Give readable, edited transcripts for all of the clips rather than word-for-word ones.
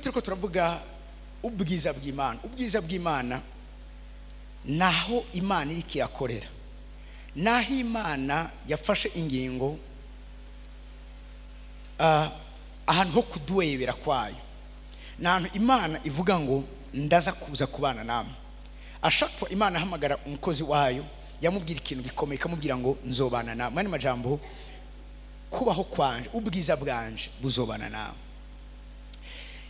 Turiko turavuga ubwiza bw'Imana, ubwiza bw'Imana naho Imana iriko irakorera, naho Imana yafashe ingingo, ahantu ho kuduwebera kwayo, ni ahantu Imana ivuga ngo ndaza kuza kubana namwe. Ashaka Imana ahamagara umukozi wayo, yamubwira ikintu gikomeye, ikamubwira ngo nzobana namwe. Andi majambo, kubaho kwanje, ubwiza bwanje buzobana nawe.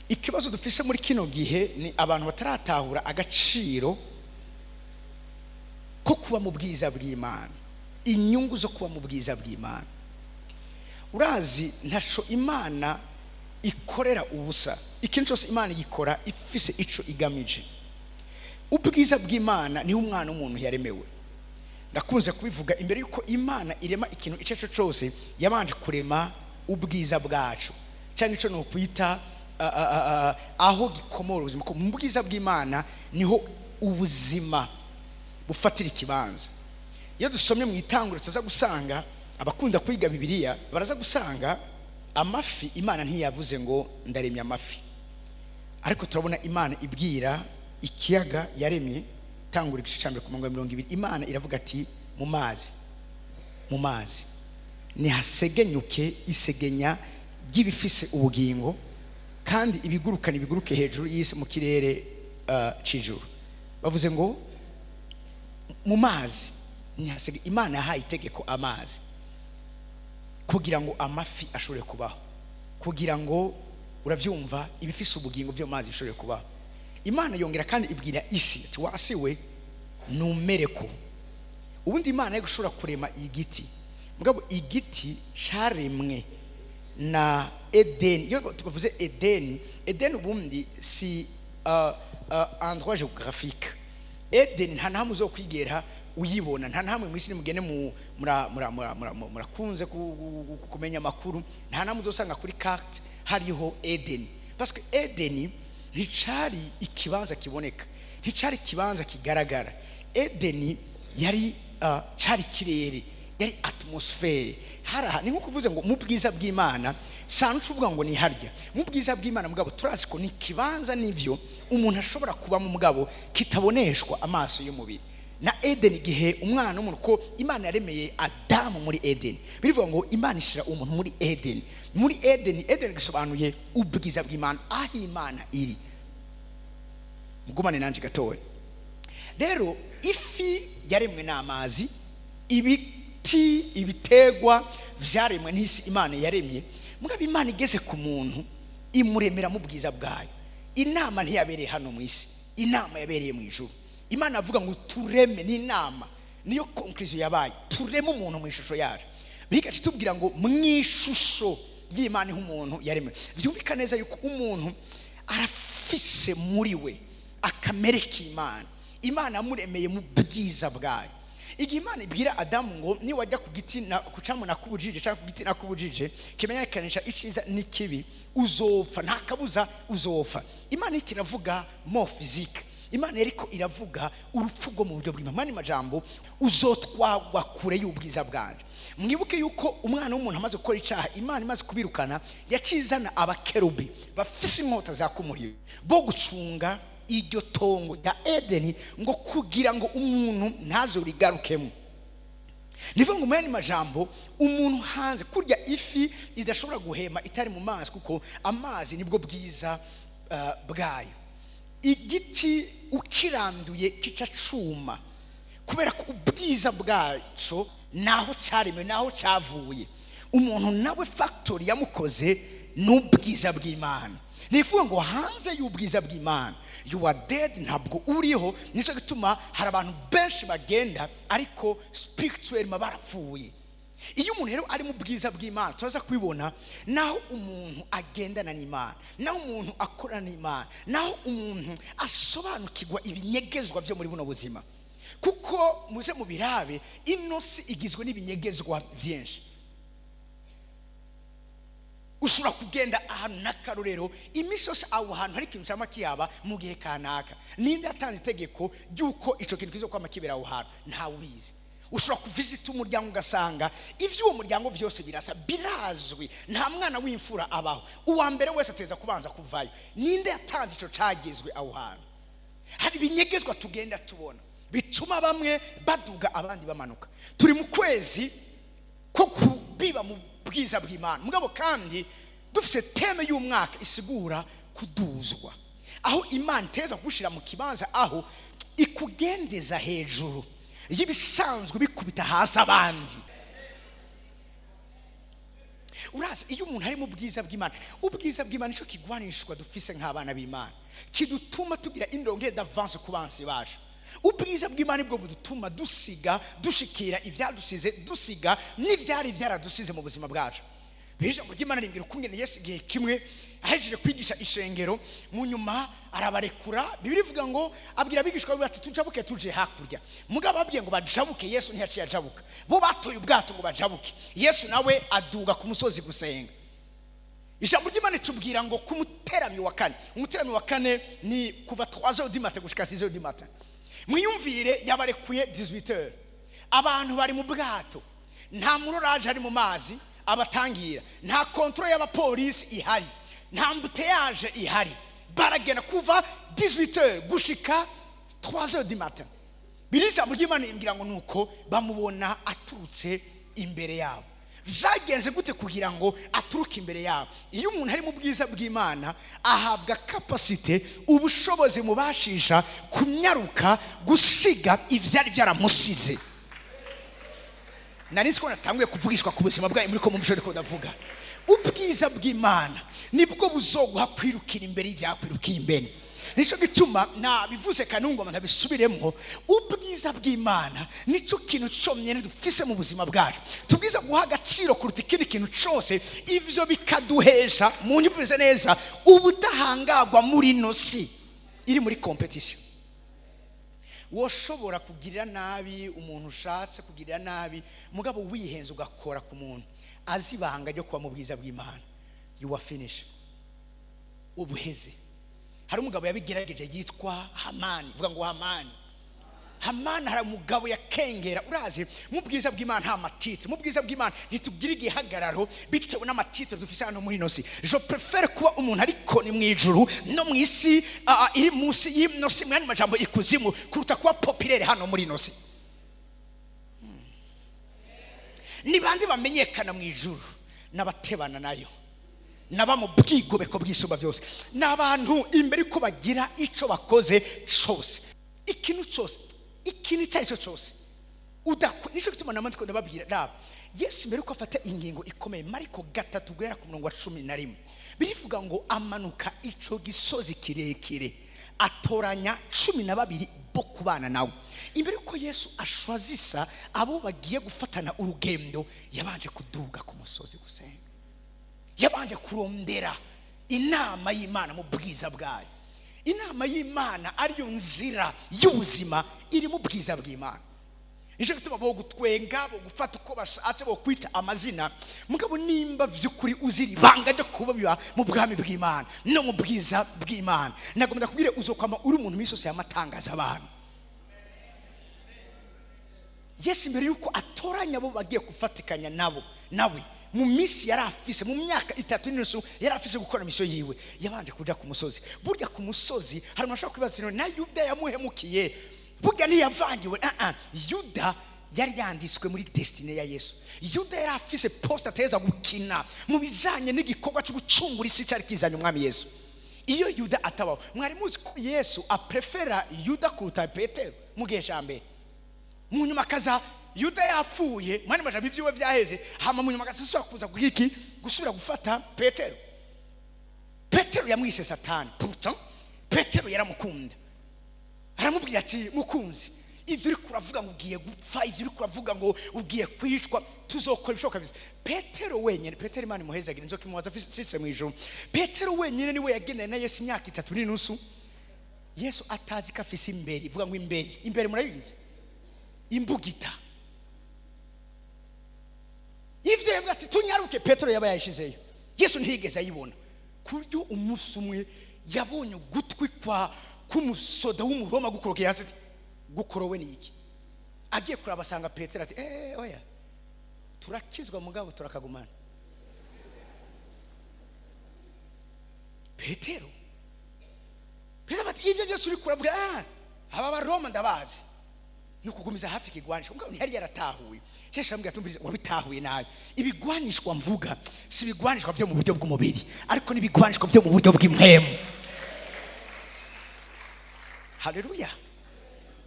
Ikibazo dufise muri kino gihe ni abantu bataratahura agaciro ko kuba mu bwiza bw'Imana, inyungu zo kuba mu bwiza bw'Imana. Urazi, ntaco Imana ikorera ubusa. Ikintu cyose Imana igikora ifise ico igamije. Ubwiza bw'Imana niho umwana w'umuntu yaremewe. Ndakunze kubivuga, imbere y'uko Imana irema ikintu icyo ari cyo cyose, yabanje kurema ubwiza bwacu, cyangwa icyo ni ukwita aho gikomora ubuzima, ko mu bwiza bw'Imana niho ubuzima bufatira ikibanza. Iyo dusomye mu Itanguriro, tuza gusanga, abakunda kwiga Bibiliya baraza gusanga amafi, Imana ntiyavuze ngo ndaremye amafi, ariko turabona Imana ibwira ikiyaga yaremye. Tangura igice cya 1 ku murongo wa 20, Imana iravuga ati mu mazi, mu mazi nihasegenyuke isegenya ry'ibifise ubugingo, kandi ibiguruka nibiguruke hejuru y'isi mu kirere c'ijuru. Bavuze ngo mu mazi nihasege. Imana yahaye itegeko amazi kugira ngo amafi ashobore kubaho, kugira ngo, urabyumva, ibifise ubugingo byo mu mazi bishobore kubaho. Imana yongera kandi ibwira isi ati wasi we numere ko. Ubundi Imana yo gushobora kurema igiti, mugabo igiti caremwe na Edeni. Iyo tubavuze Edeni, Edeni ubundi si endroit géographique. Edeni nta nahamwe uzokwigera uyibona, nta nahamwe mu isi. Nimugende murakunze kumenya amakuru, nta nahamwe uzosanga kuri carte hariho Edeni, parce que Edeni nticari ikibanza kiboneka, nticari ikibanza kigaragara. Edeni yari cari ikirere, yari atmosphère. Haraha ni nko kuvuze ngo mu bwiza bw'Imana, sanu uvuga ngo ni harya mu bwiza bw'Imana, mugabo turazi ko ni ikibanza n'ivyo umuntu ashobora kuba mu, mugabo kitaboneshwa amaso y'umubiri. Na Edeni, igihe umwana w'umuntu, ko Imana yaremeye Adamu muri Edeni, bivuga ngo Imana ishyira umuntu muri Edeni. Muri Edeni, Edeni gisobanuye ubwiza bw'Imana, aho Imana iri. Mugumane nanjye gatoya. Rero ifi yaremwe n'amazi, ibiti, ibitegwa vyaremwe n'isi Imana yaremye. Mugabo Imana igeze ku muntu, imuremera mu bwiza bwayo. Inama ntiyabereye hano mu isi, inama yabereye mu ijuru. Imana avuga ngo tureme, ni inama, niyo conclusion yabaye: tureme umuntu mu ishusho yacu. Bigaca tubwira ngo mu ishusho y'Imana niho umuntu yaremewe. Vyumvikana neza yuko umuntu arafise muri we akamere k'Imana. Imana yamuremeye mu bwiza bwayo. Igihe Imana ibwira Adamu ngo niwajya ku giti ku camwe nakubujije, cyangwa ku giti nakubujije kimenyekanisha iciza n'ikibi, uzopfa, nta kabuza uzopfa, Imana iriko iravuga mort physique. Imana yariko iravuga urupfu rwo mu buryo bw'Imana. Mani majambo, uzotwagwa kure y'ubwiza bwanje. Mwibuke yuko umwana w'umuntu amaze gukora icyaha, Imana imaze kubirukana, yacizana abakerubi bafise inkota zaka umuriro bo gucunga iryo tongo rya Edeni, ngo kugira ngo umuntu ntazorigarukemo. Nivuga ngo mu yandi majambo, umuntu hanze, kurya ifi idashobora guhema itari mu mazi, kuko amazi nibwo bwiza bwayo. Igiti ukiranduye kica cuma, kubera ko ubwiza bwaco naho cyaremewe, naho cyavuye. Umuntu nawe factory yamukoze n'ubwiza bw'Imana. Nivuga ngo hanze y'ubwiza bw'Imana, you are dead, ntabwo uriho. Nicyo gituma hari abantu benshi bagenda ariko spirituel barapfuye. Iyo umuntu rero ari mu bwiza bw'Imana, turaza kubibona, naho umuntu agendana n'Imana, naho umuntu akorana n'Imana, naho umuntu asobanukirwa ibinyegezwa byo muri buno buzima. Kuko muze mubirabe, ino si igizwe n'ibinyegezwa byinshi. Ushobora kugenda ahantu n'akarorero, iminsi yose aho hantu hari ikintu cyangwa kiyaba mu gihe kanaka. Ninde yatanze itegeko ry'uko icyo kintu kizo kwama kibera aho hantu? Ntawe ubizi. Ushobora kuvizita umuryango, ugasanga iby'uwo muryango byose birasa, birazwi. Nta mwana w'imfura abaho, uwa mbere wese ateza kubanza kuvayo. Ninde yatanze icyo cyagezwe aho hantu? Hari ibinyegezwa tugenda tubona bituma bamwe baduga, abandi bamanuka. Turi mu kwezi ko kubiba mu bwiza bw'Imana, mugabo kandi dufite thème y'umwaka isigura kuduzwa, aho Imana iteza kugushyira mu kibanza aho ikugendeza hejuru y'ibisanzwe bikubita hasi abandi. Urazi, iyo umuntu ari mu bwiza bw'Imana, ubwiza bw'Imana nicyo kigwanishwa dufise nk'abana b'Imana, kidutuma tugira une longueur d'avance ku bansi bacu. Ubwiza bw'Imana nibwo budutuma dusiga, dushikira ibyadusize, dusiga n'ibyari byaradusize mu buzima bwacu. Ijambo ry'Imana rimbwira ukungene Yesu igihe kimwe ahejeje kwigisha ishengero, mu nyuma arabarekura. Bibiliya ivuga ngo abwira abigishwa be ati: "Tujabuke tuje hakurya." Mugabo ababwiye ngo bajabuke, Yesu ntiyaciye ajabuka. Bo batoye ubwato ngo bajabuke, Yesu nawe aduga ku musozi gusenga. Ijambo ry'Imana ritubwira ngo ku muteramyi wa kane, umuteramyi wa kane ni kuva 3 heures du matin gushika 6 heures du matin. Mwiyumvire, yabarekuye 18 heures, abantu bari mu bwato, nta muroraje ari mu mazi abatangira, nta contrôle y'abapolisi ihari, nta embouteillage ihari. Baragenda kuva 18 heures gushika 3 heures du matin. Biri ijambo ry'Imana imbwira ngo nuko bamubona aturutse imbere yabo. Vyagenze gute kugira ngo aturuke imbere yabo? Iyo umuntu ari mu bwiza bw'Imana, ahabwa capacité, ubushobozi mubashisha kunyaruka gusiga ivyari byaramusize. Nari nzi ko natanguye kuvugishwa ku buzima bwayo muri ko mumvisho, ariko ndavuga ubwiza bw'Imana nibwo buzoguha kwirukira imbere y'ibyakwirukiye imbere. Nicyo gituma nabivuze kanungoma, ntabisubiremo. Ubwiza bw'Imana nicyo kintu cyonyine dufise mu buzima bwacu tubwiza guha agaciro kuruta ikindi kintu cyose. Ivyo bikaduhesha, munyumvirize neza, ubudahangagwa muri ino si iri muri compétition. Woshobora kugirira nabi umuntu ushatse kugirira nabi, mugabo wihenze ugakora ku muntu azi ibanga ryo kuba mu bwiza bw'Imana, you are finish, ubuheze. Hari umugabo yabigerageje yitwa Hamani. Vuga ngo Hamani. Hamani, hari umugabo yakengera. Urazi, mu bwiza bw'Imana nta ma titre. Mu bwiza bw'Imana ntitugira igihagararo bitewe n'ama titre dufise hano muri ino si. Je préfère kuba umuntu ariko ni mu ijuru no mu isi iri munsi y'ino si, mu yandi majambo ikuzimu, kuruta kuba populaire hano muri ino si. Ni bande bamenyekana mu ijuru? N'abatebana nayo, naba mu bwigobeko bw'Isumba byose. Ni abantu imbere ko bagira ico bakoze cose, ikintu cyose, ikintu icyo ari cyo cyose. Nicyo gituma namwe ndiko ndababwira. Raba Yesu mbere yuko afata ingingo ikomeye, Mariko 3 guhera ku murongo wa 11, birivuga ngo amanuka ico gisozi kirekire, atoranya 12 bo kubana nawe. Imbere yuko Yesu ashwazisa abo bagiye gufatana urugendo, yabanje kuduga ku musozi gusenga, yabanje kurondera inama y'Imana mu bwiza bwayo. Inama y'Imana ariyo nzira y'ubuzima iri mu bwiza bw'Imana. Nicyo gituma bo gutwenga, bo gufata uko bashatse, bo kwita amazina, mugabo nimba vy'ukuri uzira ibanga ryo kuba biba mu bwami bw'Imana no mu bwiza bw'Imana, nagomba ndakubwire, uzokwama uri umuntu iminsi yose yamatangaza abantu. Yesu imbere yuko atoranya abo bagiye gufatikanya nabo nawe mu minsi yari afise, mu myaka 3.5 yari afise gukora mission yiwe, yabanje kuja ku musozi. Burya ku musozi hari umuntu ashobora kwibaza ati: "Na Yuda yamuhemukiye, burya ntiyavangiwe?" Ah ah, Yuda yari yanditswe muri destinée ya Yesu. Yuda yari afise poste ateza gukina mu bijanye n'igikorwa cyo gucungura isi cyari kizanye umwami Yesu. Iyo Yuda atabaho, mwari muzi ko Yesu aprefera Yuda kuruta Petero mu gihe cya mbere? Mu nyuma akaza Yuda yapfuye, mwani majambo ibyiwe byaheze, hama mu nyuma akaza asubira kuza kugira iki? Gusubira gufata Petero. Petero yamwise Satani. Pourtant Petero yaramukunda, aramubwira ati: "Mukunzi, ibyo uri kuravuga ngo ugiye gupfa, ibyo uri kuravuga ngo ugiye kwicwa, tuzokora ibishoboka byose." Petero wenyine, Petero, Imana imuhezagira, inzoka imubaza afise mu ijuru. Petero wenyine niwe yagendanye na Yesu imyaka 3.5, Yesu atazi ko afise imbere. Ivuga ngo imbere. Imbere murabizi, imbugita. Ivyo yavuga ati: "Tunyaruke," Petero yaba yayishizeyo, Yesu ntiyigeze ayibona, ku buryo umunsi umwe yabonye ugutwi kwa k'umusoda w'Umuroma gukorokeye hasi, ati: "Gukorowe ni iki?" Agiye kuraba asanga Petero, ati: "Eh, oya, turakizwa mugabo turakagumana." Petero ati: "Ibyo byose uri kuravuga, aba Baroma ndabazi, ni ukugumiza hafi ikigwanisho." Mugabo ntiyari yaratahuye. Shesha ambwira, tumvise wabitahuye nabi. Ibigwanishwa mvuga si ibigwanishwa byo mu buryo bw'umubiri, ariko ni ibigwanishwa byo mu buryo bw'impwemu. Haleluya!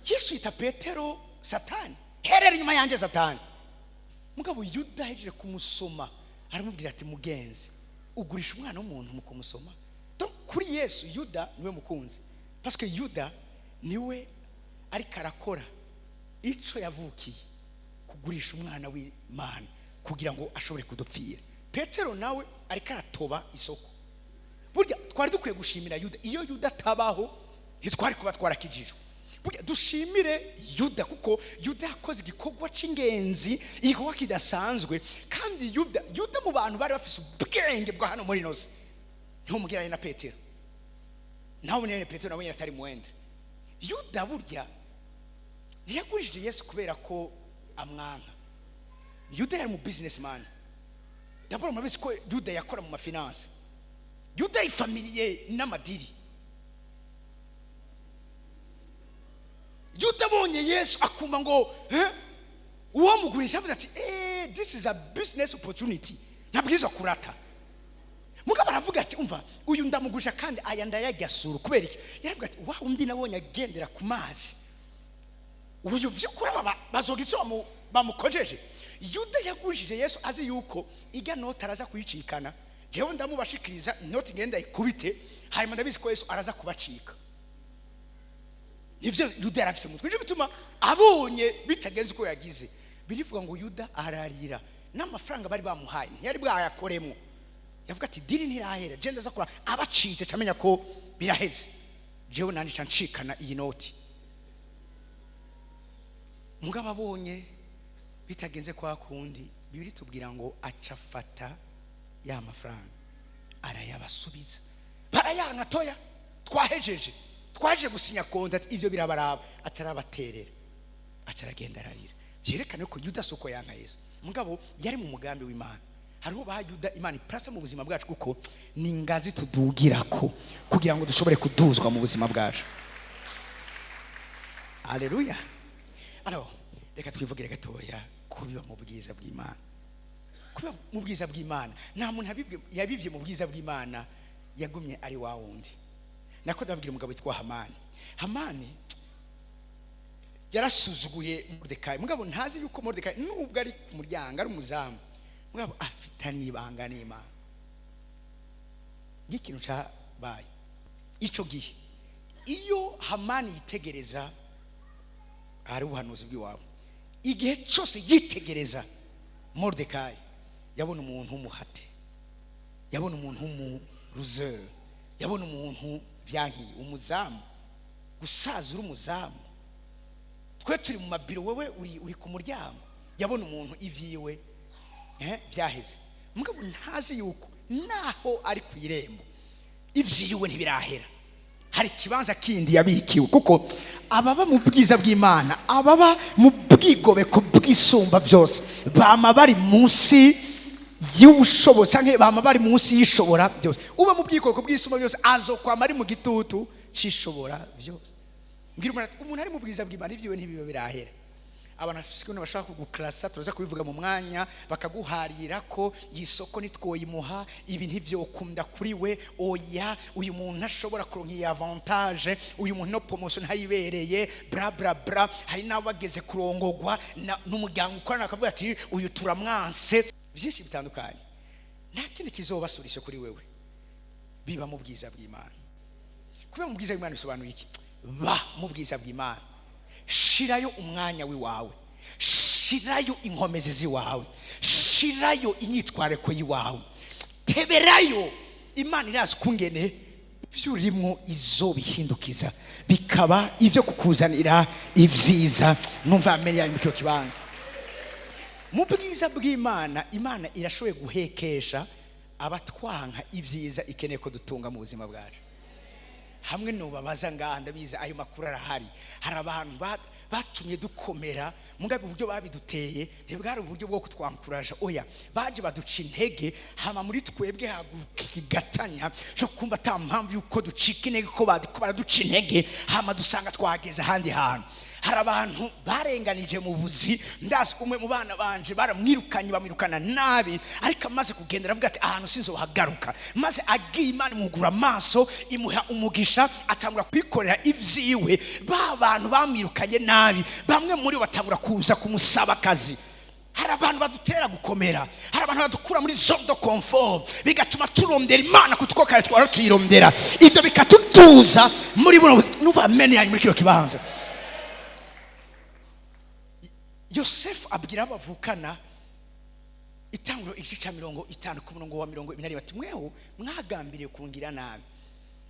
Yesu yita Petero Satani: "Herera inyuma yanjye, Satani." Mugabo Yuda ahejeje kumusoma aramubwira ati: "Mugenzi, ugurisha umwana w'umuntu mu kumusoma?" Donc, kuri Yesu Yuda niwe mukunzi, parce que Yuda niwe ariko arakora ico yavukiye, kugurisha umwana w'Imana kugira ngo ashobore kudupfira. Petero nawe ariko aratoba isoko. Burya twari dukwiye gushimira Yuda. Iyo Yuda atabaho ntitwari kuba twarakijijwe. Burya dushimire Yuda, kuko Yuda yakoze igikorwa cy'ingenzi, igikorwa kidasanzwe. Kandi Yuda mu bantu bari bafise ubwenge bwa hano muri ino si, ntumugiranye na Petero. Nawe nyine Petero nawe nyine atari muwende. Yuda burya ntiyagurishije Yesu kubera ko amwanka. Yuda yari mu businessman d'abord. Murabizi ko Yuda yakora mu ma finances. Yuda ari familier n'ama deal. Yuda abonye Yesu akumva ngo uwo mugurisha, avuze ati: "This is a business opportunity, ntabwirizwa kurata." Mugabo aravuga ati: "Umva, uyu ndamugurisha kandi aya ndayagasura." Kubera iki? Yaravuga ati: "Wa undi nabonye agendera ku mazi, uyu vy'ukuri aba bazoga icyo bamukojeje." Yuda yagurishije Yesu azi yuko ijya noti araza kuyicikana. Jewe ndamubashikiriza inoti, ngenda ikubite, hanyuma ndabizi ko Yesu araza kubacika. Nivyo Yuda yarafise mutwe. Nico bituma abonye bitagenze uko yagize, birivuga ngo Yuda ararira. N'amafaranga bari bamuhaye ntiyari bwayakoremo. Yavuga ati: "Deal ntirahera, je ndaza kura abacitse, camenya ko biraheze, jewe nanje ca ncikana iyi noti." Mugabo abonye bitagenze kwa kundi, Bibiri tubwira ngo aca afata ya mafaranga arayabasubiza. Barayanka: "Toya, twahejeje, twaje gusinya contrat, ibyo birabaraba." Atarabaterera, aca aragenda ararira. Byerekana ko Yuda soko yanka Yesu, mugabo yari mu mugambi w'Imana. Hariho ba Yuda Imana iprasa mu buzima bwacu, kuko ni ingazi tudugirako kugira ngo dushobore kuduzwa mu buzima bwacu. Aleluya! Alors, reka twivugire gatoya kubiba mu bwiza bw'Imana. Kubiba mu bwiza bw'Imana, nta muntu yabivye mu bwiza bw'Imana yagumye ari wa wundi. Nako ndababwira umugabo witwa Hamani. Hamani yarasuzuguye Moridekayi, mugabo ntazi yuko Moridekayi, nubwo ari ku muryango ari umuzamu, mugabo afitaniye ibanga n'Imana. Ng'ikintu cyabaye ico gihe, iyo Hamani yitegereza, ahari ubuhanuzi bw'iwabo, igihe cyose yitegereza Moridekayi yabona umuntu w'umuhate, yabona umuntu w'umuruzeri, yabona umuntu vyankiye umuzamu. Gusaza uri umuzamu, twe turi mu mabiro, wowe uri ku muryango. Yabona umuntu ivyiwe vyaheze. Mugabo ntazi yuko naho ari ku irembo ivyiwe ntibirahera, hari ikibanza kindi yabikiwe. Kuko ababa mu bwiza bw'Imana, ababa mu bwigobeko bw'Isumba byose, bama bari munsi y'ubushobozi cyangwa bama bari munsi y'Ishobora byose. Uba mu bwigobeko bw'Isumba byose azokwama ari mu gitutu c'Ishobora byose. Mbwira umuntu ati: "Umuntu ari mu bwiza bw'Imana ibyiwe ntibiba birahera." Abantu bafite ukuntu bashaka kugukarasa, turaza kubivuga mu mwanya, bakaguharira ko iyi soko nitwoyimuha, ibi ntivyokunda kuri we, oya, uyu muntu ntashobora kuronka iyi avantage, uyu muntu no promotion ntayibereye, bla bla bla. Hari n'abo bageze kurongogwa n'umuryango ukorana bakavuga ati: "Uyu turamwanse." Byinshi bitandukanye. Nta kindi kizobasurisha kuri wewe. Biba mu bwiza bw'Imana. Kuba mu bwiza bw'Imana bisobanuye iki? Ba mu bwiza bw'Imana, shirayo umwanya w'iwawe, shirayo inkomezi z'iwawe, shirayo imyitwariko y'iwawe, teberayo. Imana irazi ukungene ibyo urimo izobihindukiza bikaba ibyo kukuzanira ibyiza. Numva amenya mu kino kibanza, mu bwiza bw'Imana, Imana irashoboye guhekesha abatwanka ibyiza ikeneye ko dutunga mu buzima bwacu. Hamwe nubabaza ngaha, ndabizi ayo makuru arahari. Hari abantu batumye dukomera, mugabe uburyo babiduteye ntibwari uburyo bwo kutwankuraja. Oya, baje baduca intege, hama muri twebwe haguruka ikigatanya cyo kumva ata mpamvu yuko ducika intege, ko baraduca intege, hama dusanga twageze ahandi hantu. Hari abantu barenganije mu buzi. Ndazi umwe mu bana banje baramwirukanye, bamwirukana nabi, ariko amaze kugenda aravuga ati: "Ahantu sinzohagaruka." Maze agiye, Imana imugura amaso, imuha umugisha, atangura kwikorera ivyiwe. Ba bantu bamwirukanye nabi, bamwe muri bo batangura kuza kumusaba akazi. Hari abantu badutera gukomera, hari abantu badukura muri zone de confort, bigatuma turondera Imana kutwo kare twara tuyirondera. Ivyo bikatutuza muri buno. Numva amen yanyu muri kino kibanza. Yosefu abwira abo bavukana, Itanguriro igice cya 50 ku murongo wa 41, bati: "Mweho mwagambiriye kungira nabi,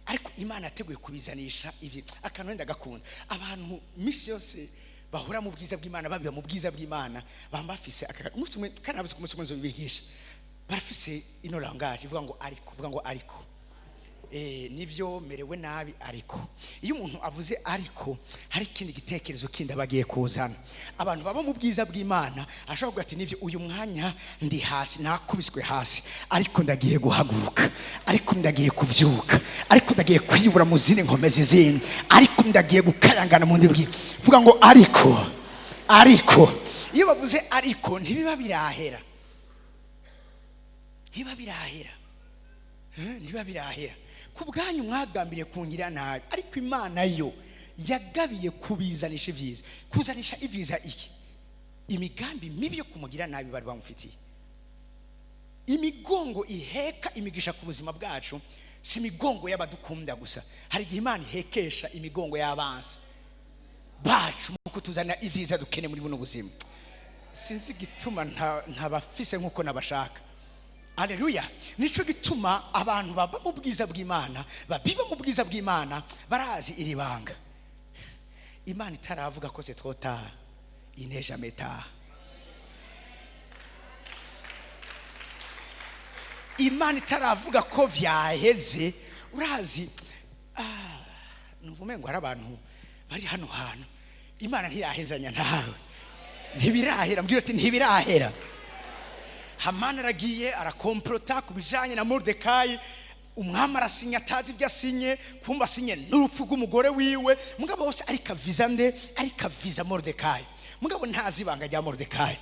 ariko Imana yateguye kubizanisha ivyi." Akantu wenda gakunda abantu misi yose bahora mu bwiza bw'Imana, babiba mu bwiza bw'Imana, baba bafise aka umunsi umwe, kandi navuze ku munsi umwe nzobibigisha. Barafise ino langage ivuga ngo "ariko", ivuga ngo "ariko". Nivyo merewe nabi, ariko iyo umuntu avuze "ariko", hari ikindi gitekerezo kindi aba agiye kuzana. Abantu baba mu bwiza bw'Imana ashobora kuvuga ati: "Nivyo, uyu mwanya ndi hasi, nakubiswe hasi, ariko ndagiye guhaguruka, ariko ndagiye kuvyuka, ariko ndagiye kwibura mu zindi nkomezi zindi, ariko ndagiye gukayangana mu ndi bwiza." Vuga ngo "ariko". Ariko iyo bavuze "ariko", ntibiba birahera, ntibiba birahera. Ntibiba birahera. "Ku bwanyu mwagambiriye kungira nabi, ariko Imana yo yagabiye kubizanisha ibyiza." Kuzanisha ibyiza iki? Imigambi mibi yo kumugira nabi bari bamufitiye. Imigongo iheka imigisha ku buzima bwacu si imigongo y'abadukunda gusa. Hari igihe Imana ihekesha imigongo y'abansi bacu mu kutuzanira ibyiza dukeneye muri buno buzima. Sinzi igituma ntabafise nk'uko nabashaka. Aleluya! Nico gituma abantu baba mu bwiza bw'Imana, babiba mu bwiza bw'Imana, barazi iri banga: Imana itaravuga ko c'est trop tard, il n'est jamais tard. Imana itaravuga ko vyaheze. Urazi, numva ngo hari abantu bari hano hantu, Imana ntirahezanya nawe, ntibirahera. Mbwira ati: "Ntibirahera." Hamani aragiye, arakomplota ku bijanye na Moridekayi. Umwami arasinya atazi ibyo asinye, kumva asinye n'urupfu rw'umugore wiwe. Mugabo hose ariko aviza nde? Ariko aviza Moridekayi, mugabo ntazi ibanga rya Moridekayi.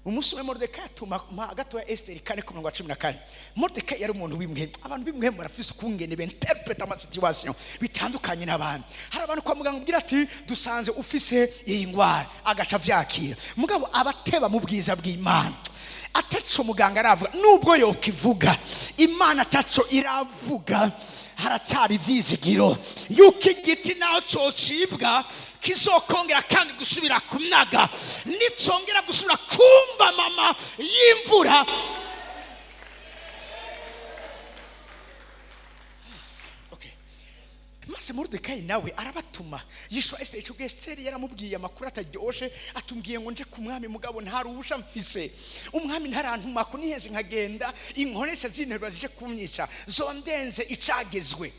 Umunsi umwe Moridekayi atuma gatoya Esiteri 4 ku murongo wa 14. Moridekayi yari umuntu w'imwe. Abantu b'imwe barafise ukungene benterpreta ama situation bitandukanye n'abandi. Hari abantu kwa muganga ubwira ati: "Dusanze ufise iyi ndwara", agaca avyakira. Mugabo abateba mu bwiza bw'Imana, ataco muganga aravuga, nubwo yokivuga, Imana ataco iravuga, haracyari ivyizigiro yuko igiti naho cocibwa kizokongera kandi gusubira kunaga, nicongera gusubira kumva mama y'imvura. Okay. Maze Moridekayi nawe arabatuma, yishwa Esiteri. Icyo gihe Esiteri yaramubwiye amakuru ataryoshe, atumbwiye ngo nje ku mwami, mugabo nta ruhusha mfise, umwami ntarantuma ko niheze nkagenda, inkoresha zinterura zije kumyica, zondenze icagezwe.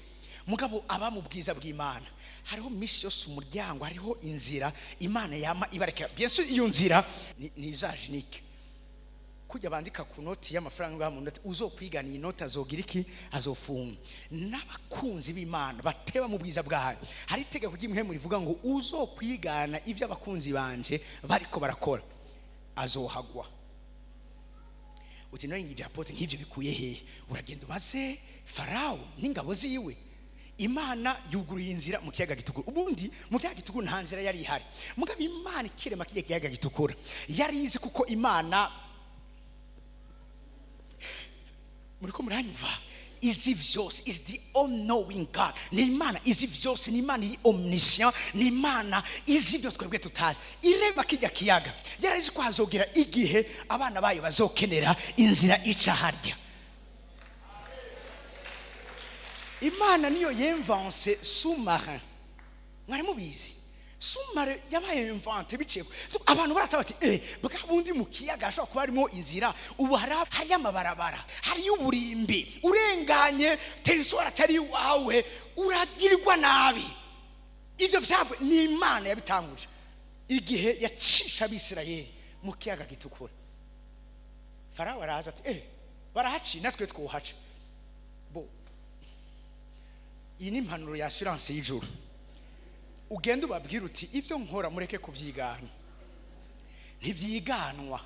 Mugabo aba mu bwiza bw'Imana, hariho misi yose umuryango, hariho inzira Imana yama ibarekera. Bien sûr, iyo nzira ni izajenike kujya bandika ku noti y'amafaranga mu noti: "Uzokwigana iyi noti azogira iki? Azofunga." N'abakunzi b'Imana bateba mu bwiza bwayo, hari itegeko ry'imhemu rivuga ngo: "Uzokwigana ibyo abakunzi banje bariko barakora azohagwa." Uti: "None ibya apôtre nk'ivyo bikuye hehe?" Uragenda ubaze Farawo n'ingabo ziwe. Imana yuguruye inzira mu kiyaga Gitukura. Ubundi mu kiyaga Gitukura nta nzira yari ihari, mugabo Imana ikirema kirya kiyaga Gitukura yari izi, kuko Imana, muriko muranyumva, izi vyose, is the all knowing God. Ni Imana izi vyose, ni Imana iri omniscient, ni Imana izi ibyo twebwe tutazi. Ireba kijya kiyaga, yarazi ko hazogera igihe abana bayo bazokenera inzira ica harya. Imana niyo yemvanse sous-marin. Mwari mubizi? Sous-marin yabaye inventé biciye abantu barata bati: "Bwa bundi mu kiyaga hashobora kuba harimo inzira." Ubu hariyo amabarabara, hariyo uburimbi, urenganye territoire atari iwawe uragirirwa nabi. Ivyo vyavuye ni Imana yabitanguje igihe yacisha Abisirayeli mu Kiyaga Gitukura. Farawo araza ati: "Barahaciye, natwe twuhaca." Bo iyi ni impanuro ya assurance y'ijuru. Ugenda ubabwira uti: "Ibyo nkora mureke kubyigana, ntivyiganwa."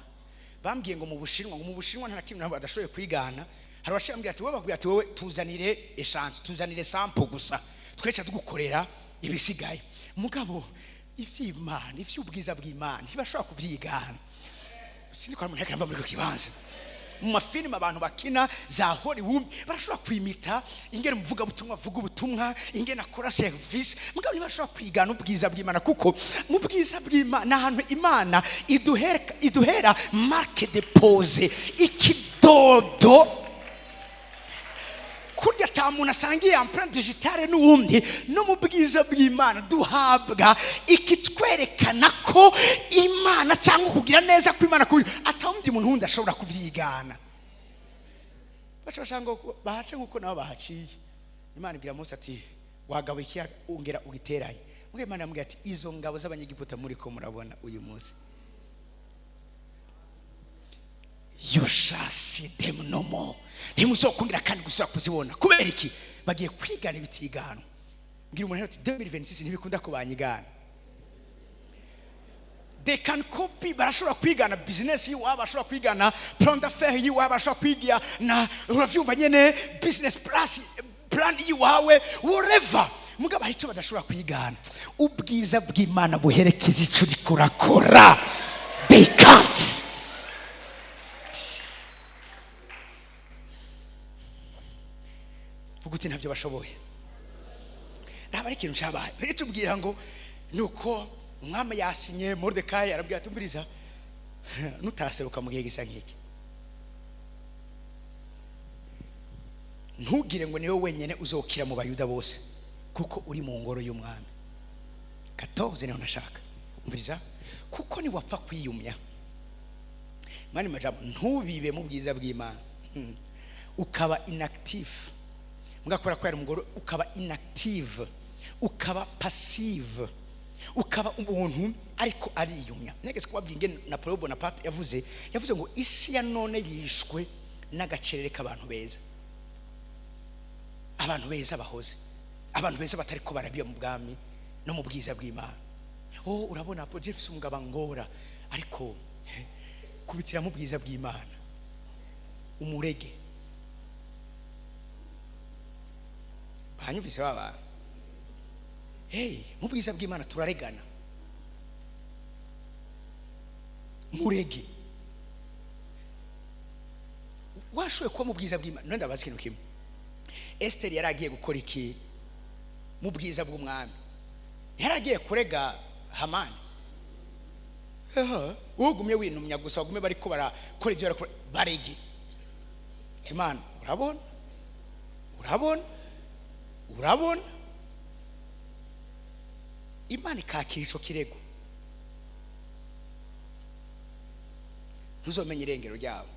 Bambwiye ngo mu Bushinwa nta na kimwe nabo badashoboye kwigana. Hari abashambwira ati wowe, bakubwira ati: "Wowe tuzanire échantillon, tuzanire sample gusa, tweca tugukorera ibisigaye." Mugabo ivy'Imana, ivy'ubwiza bw'Imana, ntibashobora kuvyigana. Sinzi ko hari umuntu ariko muri icyo kibanza. Mu mafilime abantu bakina za Hollywood barashobora kwimita ingene umuvugabutumwa avuga ubutumwa, ingene akora service, mugabo ntibashobora kwigana ubwiza bw'Imana, kuko mu bwiza bw'Imana ni ahantu Imana iduhera marque déposée, ikidodo. Kurya ata muntu asangiye empreinte digitale n'uwundi, no mu bwiza bw'Imana duhabwa ikitwerekana ko Imana cyangwa kugira neza kw'Imana kuri atawundi muntu wundi ashobora kubyigana. Baca bashaka ngo bahace nk'uko nabo bahaciye. Imana ibwira Mose ati: "Wagabo ikiyaga, ongera ugiteranye." Mbwa Imana yamubwira ati: "Izo ngabo z'Abanyegiputa muri ko murabona uyu munsi, you shall see them no more, ntimuzokongera kandi gusubira kuzibona." Kubera iki? Bagiye kwigana ibitigano. Mbwira umuntu ati: "2026 ntibikunda ko banyigana." They can copy, barashobora kwigana business y'iwabo, barashobora kwigana plan d'affaires y'iwabo, barashobora kwigana, uravyumva nyene, business plus plan y'iwawe, whatever. Mugabo hari icyo badashobora kwigana: ubwiza bw'Imana buherekeza ico uriko urakora. They can't. Vuga uti: "Ntabyo bashoboye." Ntabwo ari ikintu cyabaye. Mbere tubwira ngo nuko umwami yasinye, Moridekayi arabwira ati: "Umviriza, nutaseruka mu gihe gisa nk'iki, ntugire ngo niwe wenyine uzokira mu Bayuda bose, kuko uri mu ngoro y'umwami." 14 niho nashaka. Umviriza, kuko niwapfa kwiyumya mani majambo, ntubibe mu bwiza bw'Imana, ukaba inactive, mugakora ko yari umugore, ukaba inactive, ukaba passive, ukaba umuntu ariko ariyumya. Nageze kubabwira ingene Napoleon Bonaparte yavuze ngo isi ya none yishwe n'agacerere k'abantu beza, abantu beza bahoze, abantu beza batari ko barabiba mu bwami no mu bwiza bw'Imana. Oh, urabona po Jeff umugabo angora, ariko kubitira mu bwiza bw'Imana umurege. Banyumvise baba? Hey, mu bwiza bw'Imana turaregana. Murege. Washoboye kuba mu bwiza bw'Imana. None ndabaza ikintu kimwe: Esiteri yari agiye gukora iki mu bwiza bw'umwami? Yari agiye kurega Hamani? Ugumye winumya gusa, bagume bariko barakora ivyo barakora, barege. Ati: "Imana, urabona, urabona, urabona." Imana ikakira ico kirego, ntuzomenya irengero ryabo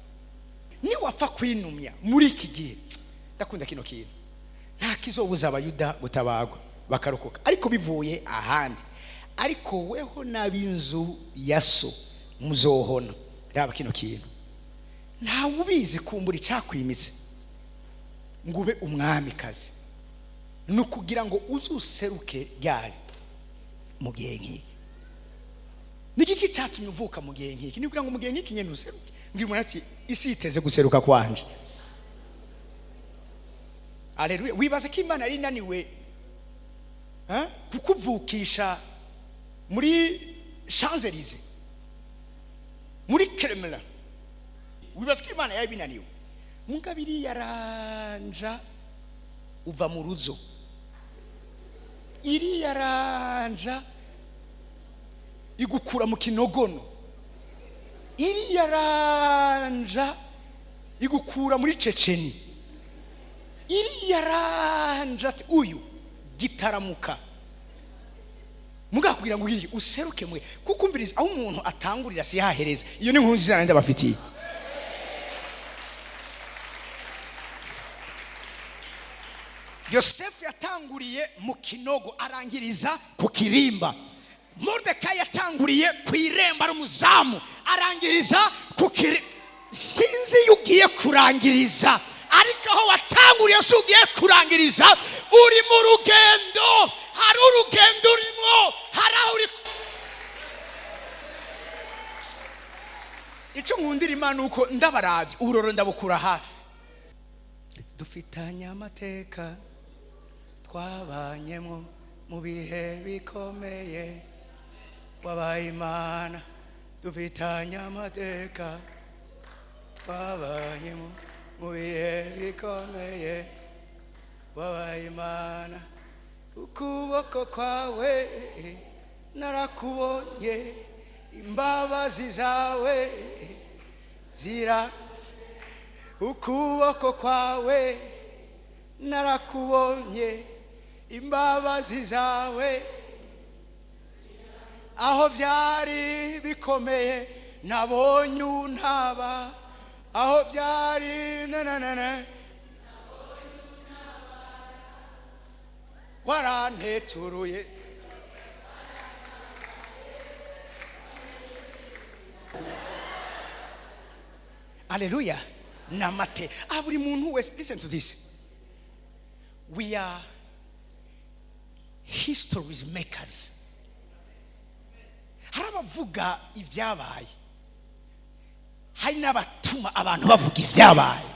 niwapfa kwinumya muri iki gihe. Ndakunda kino kintu: nta kizobuza Abayuda gutabagwa bakarokoka, ariko bivuye ahandi. Ariko weho n'ab'inzu ya so muzohona. Raba kino kintu: ntawe ubizi, kumbura icyakwimitse ngo ube umwamikazi ni ukugira ngo uzuseruke ryari mu gihe nk'iki. Ni iki cyatumye uvuka mu gihe nk'iki? Ni ukugira ngo mu gihe nk'iki nyine useruke. Mbwira umuntu ati: "Isi yiteze guseruka kwanje." Aleluya! Wibaza ko Imana yari inaniwe kukuvukisha muri Champs-Élysées, muri Kremlin? Wibaza ko Imana yari binaniwe? Mugabo iriyaranja uva mu ruzo, iriyaranja igukura mu kinogono, iriyaranja igukura muri Ceceni, iriyaranja ati uyu gitaramuka. Mugabo kugira ngo ugire useruke mwe, kuko umviriza, aho umuntu atangurira si hahereza. Iyo ni inkuru nziza nari ndabafitiye. Yosefu yatanguriye mu kinogo, arangiriza ku kirimba. Moridekayi yatanguriye ku irembo ari umuzamu, arangiriza ku kirimba. Sinzi iyo ugiye kurangiriza, ariko aho watanguriye si ugiye kurangiriza. Uri mu rugendo, hari urugendo urimo, hari aho uri. Icyo nkundira Imana uko ndabarabye, uburoro ndabukura hafi. Dufitanye amateka, twabanyemo mu bihe bikomeye, wabaye Imana. Dufitanye amateka, twabanyemo mu bihe bikomeye, wabaye Imana. Ukuboko kwawe narakubonye, imbabazi zawe zira. Ukuboko kwawe narakubonye, imbabazi zawe. Aho byari bikomeye nabonye untaba, aho byari nananana waranteturuye. Aleluya. Namate ah, buri muntu wese, listen to this: we are histories makers. Hari abavuga ibyabaye, hari n'abatuma abantu bavuga ibyabaye.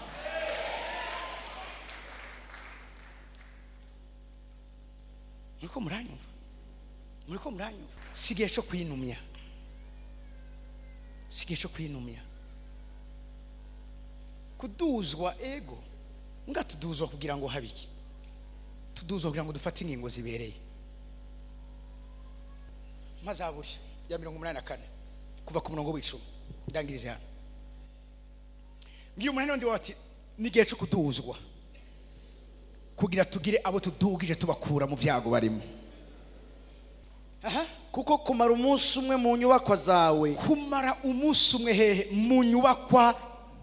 Muriko muranyumva? Muriko muranyumva? Si igihe cyo kwinumya, si igihe cyo kwinumya. Kuduzwa, ego, nga tuduzwa kugira ngo habe iki? Tuduzwa kugira ngo dufate ingingo zibereye. Mazaburi ya 84, kuva ku murongo w'10, ndangirize hano. Mbwiye umunani wundi ati ni igihe cyo kuduzwa kugira tugire abo tudugije, tubakura mu byago barimo. Aha. Kuko kumara umunsi umwe mu nyubakwa zawe, Kumara umunsi umwe hehe? Mu nyubakwa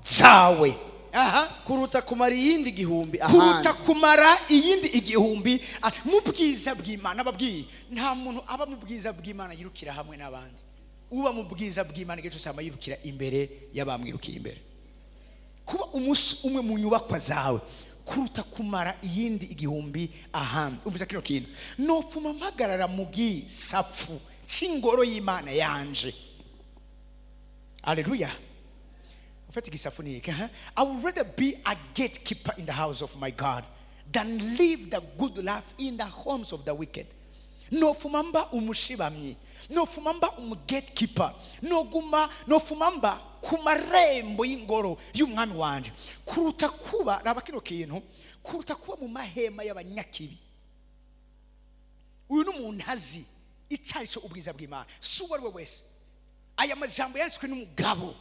zawe, aha. Kuruta kumara iyindi 1000 Kuruta ahandi. kumara iyindi 1000 mu bwiza bw'Imana. Ababwiye, nta muntu aba mu bwiza bw'Imana yirukira hamwe n'abandi. Uba mu bwiza bw'Imana igihe cyose aba yirukira imbere y'abamwirukiye imbere. Kuba umunsi umwe mu nyubakwa zawe kuruta kumara iyindi 1000 ahandi. Uvuze kino kintu, nopfuma mpagarara mu gisapfu cy'ingoro y'Imana yanje. Aleluya. Ufite igisafu ni iki, huh? I would rather be a gatekeeper in the house of my God than live the good life in the homes of the wicked. Nofuma mba umushibamyi, nofuma mba umu gatekeeper, noguma nofuma mba ku marembo y'ingoro y'umwami wanje, kuruta kuba, raba kino kintu, kuruta kuba mu mahema y'abanyakibi. Uyu ni umuntu azi icyo ari cyo ubwiza bw'Imana, si uwo ari we wese. Aya majambo yanditswe n'umugabo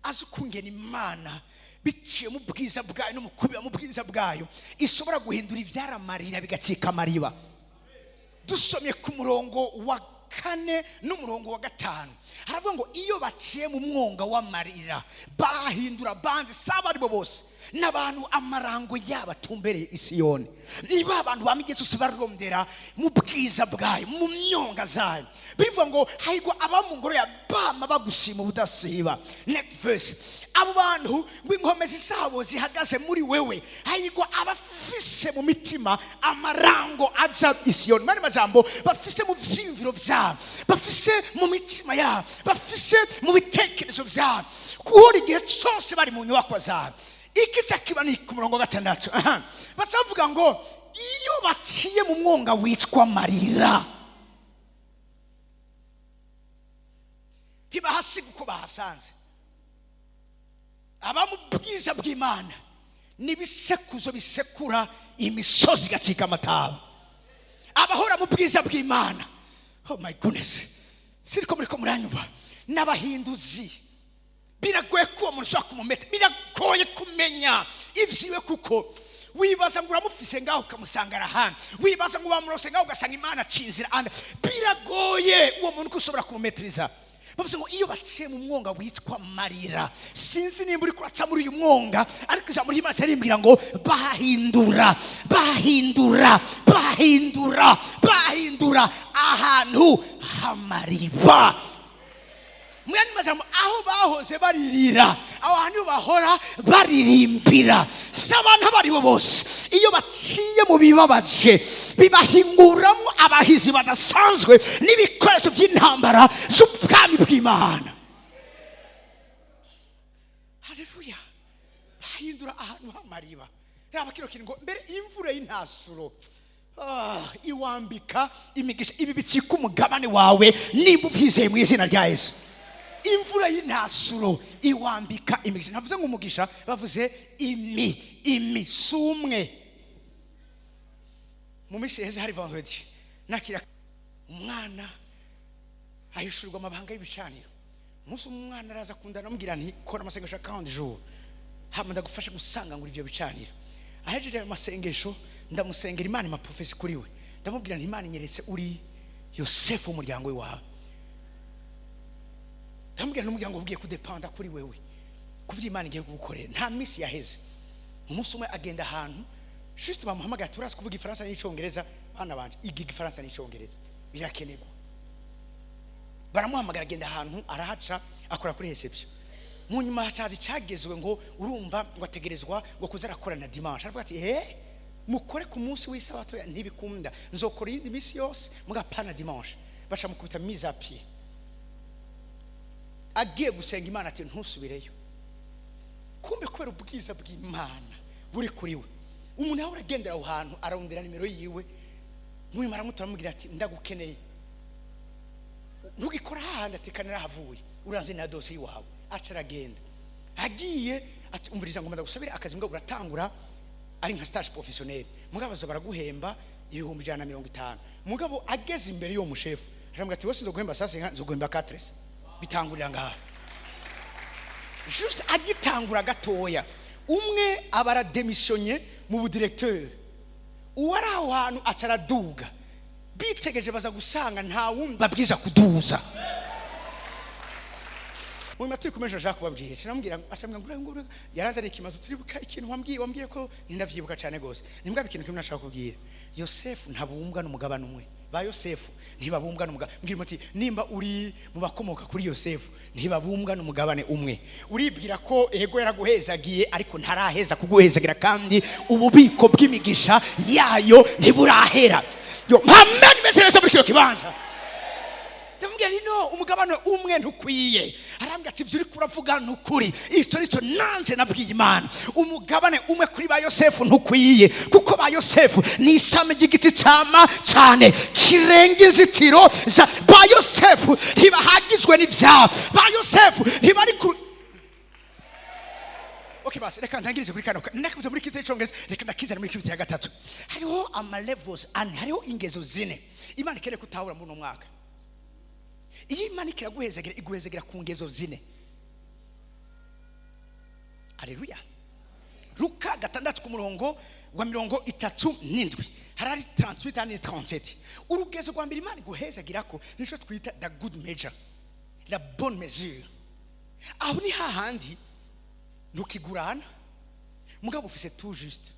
azi ukungena Imana biciye mu bwiza bwayo no mu kubira mu bwiza bwayo ishobora guhindura ibyaramarira bigacika amariba. Dusomye ku murongo wa 4 n'umurongo wa 5, haravuga ngo iyo baciye mu mwonga w'amarira bahindura bandi. Si abo ari bo bose, n'abantu amarango yabo atumbereye Isiyoni, niba abantu bama igihe cyose barondera mu bwiza bwayo, mu myonga zayo. Bivuga ngo hahirwa aba mu ngoro ya bama bagushima ubudasiba. Next verse, abo bantu ngo inkomezi zabo zihagaze muri wewe, hahirwa abafise mu mitima amarango aja Isiyoni. Mani majambo, bafise mu vyiyumviro vyabo, bafise mu mitima yabo, bafise mu bitekerezo vyabo guhora igihe cyose bari mu nyubakwa zabo. Iki kiba ni ku murongo wa 6. Aha. Baca bavuga ngo iyo baciye mu mwonga witwa marira ntibahasiga uko bahasanze. Aba mu bwiza bw'Imana n'ibisekuzo bisekura imisozi igacika amataba. Abahora mu bwiza bw'Imana, oh my goodness, siriko muriko muranyumva? N'abahinduzi biragoye ko uwo muntu ushobora kumumeta, biragoye kumenya ivyiwe, kuko Wibaza ngo uramufise ngaho, ukamusanga arahandi. Wibaza ngo wamurose ngaho, ugasanga Imana aciye inzira andi. Biragoye uwo muntu ko ushobora kumumetiriza. Bavuze ngo iyo baciye mu mwonga witwa marira. Sinzi nimba uri kuraca muri uyu mwonga, ariko ijambo ry'Imana rimbwira ngo bahindura, bahindura, bahindura, bahindura ahantu h'amariba. Mu yandi majambo, aho bahoze baririra, aho hantu bahora baririmbira. Si abantu abo ari bo bose, iyo baciye mu bibabaje bibahinguramo abahizi badasanzwe n'ibikoresho by'intambara z'ubwami bw'Imana. Haleluya! Bahindura ahantu h'amariba. Raba kino kintu ngo mbere imvura y'intasuro iwambika imigisha. Ibi bicika umugabane wawe nimba ubyizeye mu izina rya Yesu. Imvura y'intasuro iwambika imigisha. Ntavuze ngo umugisha, bavuze imi sumwe. Mu minsi iheze, hari vendredi, nakira umwana ahishurirwa amabanga y'ibicaniro. Umunsi umwe umwana araza kundana, amubwira nti: "Kora amasengesho ya 40 jours, hama ndagufasha gusanga ngo ivyo bicaniro." Ahejeje ayo masengesho, ndamusengera, Imana ima prophétie kuri we. Ndamubwira nti: "Imana inyeretse uri Yosefu w'umuryango wawe." Ndamubwira n'umuryango ugiye kudepanda kuri wewe kuvyo Imana igiye kugukorera. Nta minsi yaheze, umunsi umwe agenda ahantu, juste bamuhamagaye. Turazi kuvuga Ifaransa n'Icongereza, bana banje, iga Igifaransa n'Icongereza, birakenerwa. Baramuhamagara, agenda ahantu, arahaca, akora kuri réception. Mu nyuma hacaza icagezwe ngo urumva ngo ategerezwa ngo kuza arakora na dimanche. Aravuga ati: "Eh, mukore ku munsi w'isabato ntibikunda, nzokora iyindi minsi yose mugapana dimanche." Baca mukubita mise à pied. Agiye gusenga Imana ati: "Ntusubireyo." Kumbe kubera ubwiza bw'Imana buri kuri we, umuntu ahora agendera aho hantu ararondera nimero yiwe. Munyuma aramutora, aramubwira ati: "Ndagukeneye, ntugikora hahandi?" Ati: "Kanarahavuye, uranze na dosiye iwawe." Aca aragenda. Agiye ati: "Umviriza, ngo ndagusabire akazi mbwa uratangura ari nka stage professionnel, mugabo baza baraguhemba 150,000." Mugabo ageze imbere y'uwo mushefu, aramubwira ati: "Wese nzoguhemba sasa, nzoguhemba 400, bitangurira ngaha." Juste agitangura gatoya, umwe aba arademissionye mu budirecteur, uwo ari aho hantu aca araduga. Bitegereje, baza gusanga nta wundi babwiza kuduza. Mu turi kumwe, ashaka kubabwira, aramubwira, acambwira ngo yaraza ari ikimazo. Turibuka ikintu wambwiye ko ndavyibuka cyane gose. Nimbwa ikintu kimwe nashaka kubwira: Yosefu ntabumbwa n'umugabane umwe. Ba Yosefu ntibabumbwa n'umugabane. Mbwira muti: nimba uri mu bakomoka kuri Yosefu, ntibabumbwa n'umugabane umwe. Uribwira ko ego yaraguhezagiye, ariko ntaraheza kuguhezagira, kandi ububiko bw'imigisha yayo ntiburahera. Yo mpameni meze neza muri kino kibanza. Ndamubwira nti: "No, umugabane umwe ntukwiye." Arambwira ati: "Ibyo uri kuravuga ni ukuri." Icyo nicyo nanjye nabwiye Imana: umugabane umwe kuri ba Yosefu ntukwiye, kuko ba Yosefu ni ishami ry'igiti cyama cyane kirenga inzitiro za ba Yosefu. Ntibahagizwe n'ibyabo. Ba Yosefu ntibari ku. Okay, basi reka ntangirize kuri kano. Nakavuze muri kiti cy'Icyongereza, reka ndakizana muri kiti ya gatatu. Hariho ama levels ane, hariho ingezo zine Imana ikeneye kutahura muri uno mwaka. Iyo Imana ikiraguhezagira, iguhezagira ku ngezo zine. Aleluya! Luka 6 ku murongo wa 37, harari 38 handi 37. Urugezo rwa mbere Imana iguhezagira ko nico twita the good measure, la bonne mesure. Aho ni hahandi ntukigurana, mugabo ufise tout juste.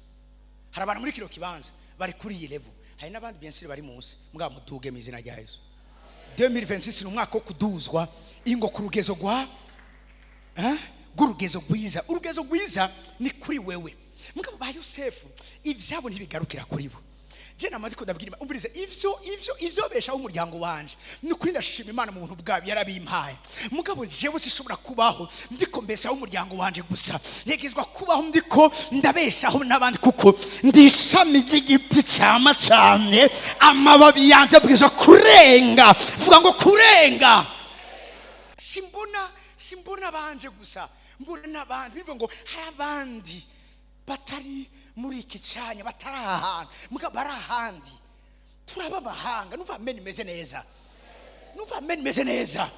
Hari abantu muri kino kibanza bari kuri iyi level, hari n'abandi bien sûr bari munsi, mugabo muduge mu izina rya Yesu. 2026 ni umwaka wo kuduzwa ingo ku rugezo rwa, eh? Rw'urugezo rwiza. Urugezo rwiza ni kuri wewe. Mugabo ba Yosefu ivyabo ntibigarukira kuri bo. Je namaze ko ndabwira Imana, umvirize, ivyo beshaho umuryango wanje, ni ukuri ndashima Imana mu buntu bwayo yarabimpaye. Mugabo jewe sishobora kubaho ndiko mbeshaho umuryango wanje gusa, ntegerezwa kubaho ndiko ndabeshaho n'abandi, kuko ndi ishami ry'igiti cyama cyane. Amababi yanje abwirizwa kurenga. Vuga ngo kurenga. Simbona abanje gusa, mbona n'abandi. Bivuga ngo hari abandi batari muri iki cyanya, batari aha hantu, mugabo bari ahandi. Turaba amahanga. Numva amen imeze neza, numva amen imeze neza.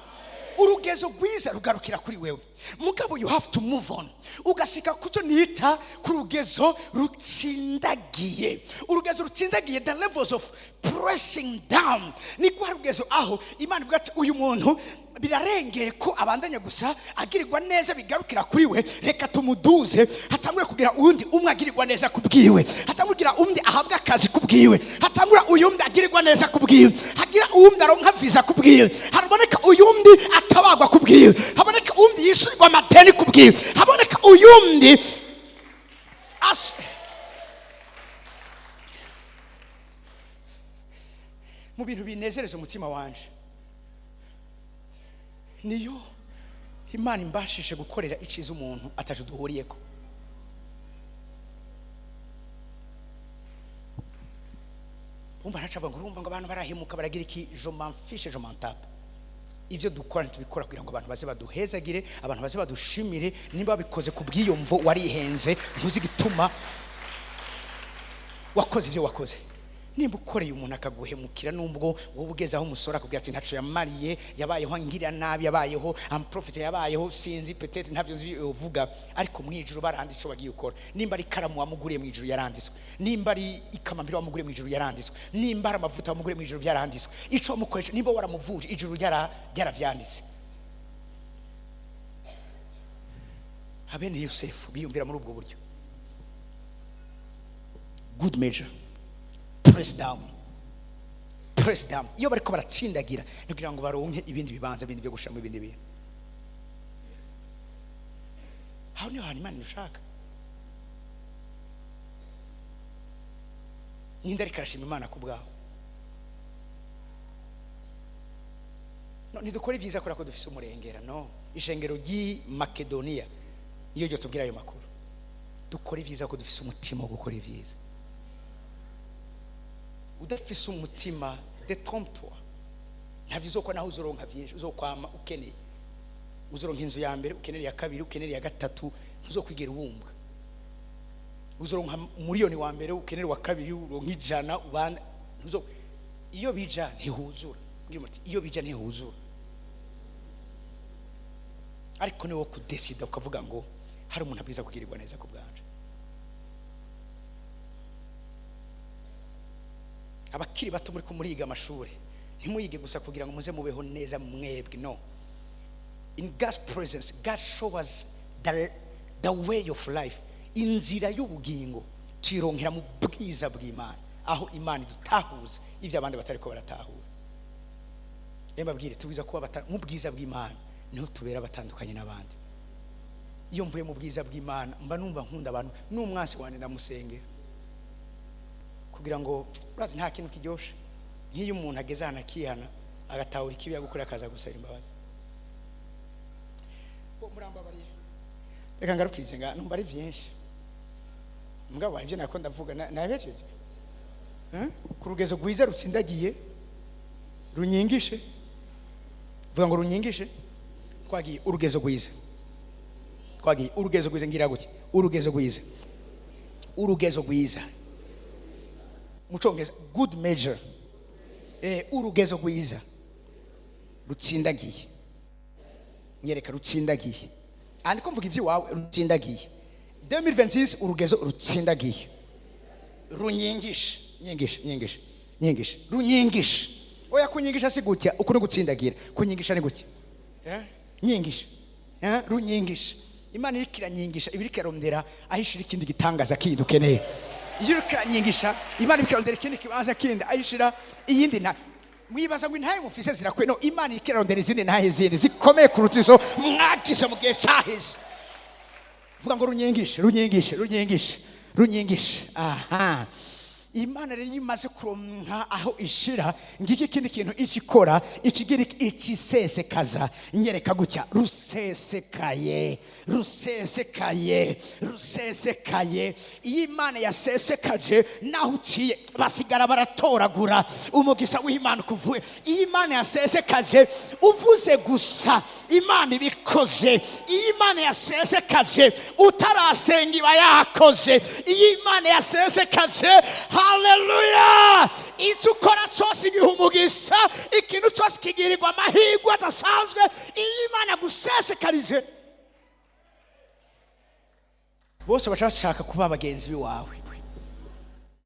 Urugezo rwiza rugarukira kuri wewe, mugabo you have to move on, ugashika kucyo nita ku rugezo rutsindagiye. Urugezo rutsindagiye, the levels of pressing down, ni rwa rugezo aho Imana ivuga ati: "Uyu muntu birarengeye ko abandanya gusa agirirwa neza bigarukira kuri we. Reka tumuduze, hatangure kugira uwundi umwe agirirwa neza ku bwiwe, hatangure kugira undi ahabwa akazi ku bwiwe, hatangura uyundi agirirwa neza ku bwiwe, hagira uwundi aronka visa ku bwiwe, haboneka uyundi atabagwa ku bwiwe, haboneka uwundi yishyurirwa amadeni ku bwiwe, haboneka uyundi as." Mu bintu binezereza umutima wanje niyo Imana imbashije gukorera icyiza umuntu ataje duhuriyeko. Umva, ntacavuga ngo urumva ngo abantu barahemuka, baragira iki. Je m'en fiche, je m'en tape. Ibyo dukora ntitubikora kugira ngo abantu baze baduhezagire, abantu baze badushimire. Nimba babikoze ku bwiyumvo, warihenze, ntuzi igituma wakoze ibyo wakoze. Nimba ukoreye umuntu akaguhemukira, nubwo wowe ugeze aho umusore akubwira ati: "Ntaco yamariye, yabayeho angira nabi, yabayeho amprofite, yabayeho sinzi, peut-être ntavyo nzi uvuga," ariko mu ijuru baranditse ico bagiye gukora. Nimba ari ikaramu wamuguriye, mu ijuru yaranditswe. Nimba ari ikamambiri wamuguriye, mu ijuru yaranditswe. Nimba ari amavuta wamuguriye, mu ijuru byaranditswe. Ico wamukoresha, nimba waramuvuje, ijuru ryaravyanditse. Abene Yosefu biyumvira muri ubwo buryo: good measure, press down, press down. Iyo bariko baratsindagira ni kugira ngo baronke ibindi bibanza bindi byo gushiramo ibindi bintu. Aho niho hantu Imana idushaka. Ninde ariko arashima Imana ku bwawe? No, ntidukora ibyiza kubera ko dufise umurengera. No ishengero ry'i Makedoniya niyo ryo tubwira ayo makuru. Dukora ibyiza ko dufise umutima wo gukora ibyiza. Udafise umutima, détrompe-toi, ntavyo uzokora. Naho uzoronka vyinshi, uzokwama ukeneye. Uzoronka inzu ya mbere, ukeneye iya kabiri, ukeneye iya gatatu, ntuzokwigera ubumbwa. Uzoronka miliyoni wa mbere, ukeneye wa kabiri, uronka 100, ubanda ntuzo. Iyo bija ntihuzura. Mbwira muti: "Iyo bija ntihuzura." Ariko ni wo kudesida ukavuga ngo hari umuntu abwiza kugirirwa neza ku bwanje. Abakiri bato muri ko muriga amashuri, ntimuyige gusa kugira ngo muze mubeho neza mwebwe. No, in God's presence, God show us the way of life. Inzira y'ubugingo tuyironkera mu bwiza bw'Imana, aho Imana idutahuza ibyo abandi batariko baratahura. Rero mbabwire, tubiza kuba mu bwiza bw'Imana niho tubera batandukanye n'abandi. Iyo mvuye mu bwiza bw'Imana, mba numva nkunda abantu, n'umwansi wanjye ndamusengera, kugira ngo urazi nta kintu kiryoshe nk'iyo umuntu ageze ahantu akihana, agatahura ikibi yagukorera, akaza gusaba imbabazi. Bo, murambabariye, reka ngarukirize nga numva ari byinshi. Mugabo ibyo nako ndavuga nabejeje. Eh? Ku rugezo rwiza rutsindagiye, runyigishe. Vuga ngo runyigishe. Twagiye. Urugezo rwiza, twagiye. Urugezo rwiza, ngira gutya: urugezo rwiza, urugezo rwiza, mu Cyongereza good measure. Urugezo rwiza rutsindagiye, nyereka rutsindagiye. Aha ndiko mvuga iby'iwawe. Rutsindagiye 2026, urugezo rutsindagiye runyigisha, nyingisha, nyingisha, nyingisha, runyigisha. Oya, kunyigisha si gutya. Uku ni gutsindagira, kunyigisha ni gutya. Eh? Nyingisha. Eh? Runyigisha. Imana iriko iranyigisha, iba iriko irarondera aho ishira ikindi gitangaza kindi ukeneye. Iyo iriko iranyigisha, Imana iriko irarondera ikindi kibanza kindi aho ishira iyindi. Nta mwibaza ngo intahe mufise zirakwiye. No, Imana iriko irarondera izindi ntahe zindi zikomeye kuruta izo mwagize mu gihe caheze. Vuga ngo runyigishe, runyigishe, runyigishe, runyigishe. Aha Imana rero iyo imaze kuronka aho ishira, ngiki ikindi kintu ikikora, ikigira icisesekaza. Nyereka gutya: rusesekaye, rusesekaye, rusesekaye. Iyo Imana yasesekaje, naho uciye basigara baratoragura umugisha w'Imana ukuvuye. Iyo Imana yasesekaje, uvuze gusa, Imana ibikoze. Iyo Imana yasesekaje, utarasenga iba yakoze. Iyo Imana yasesekaje, Haleluya! Icyo ukora cyose igihe umugisha, ikintu cyose kigirirwa amahirwe adasanzwe iyo Imana gusesekarije. Bose baca bashaka kuba bagenzi b'iwawe.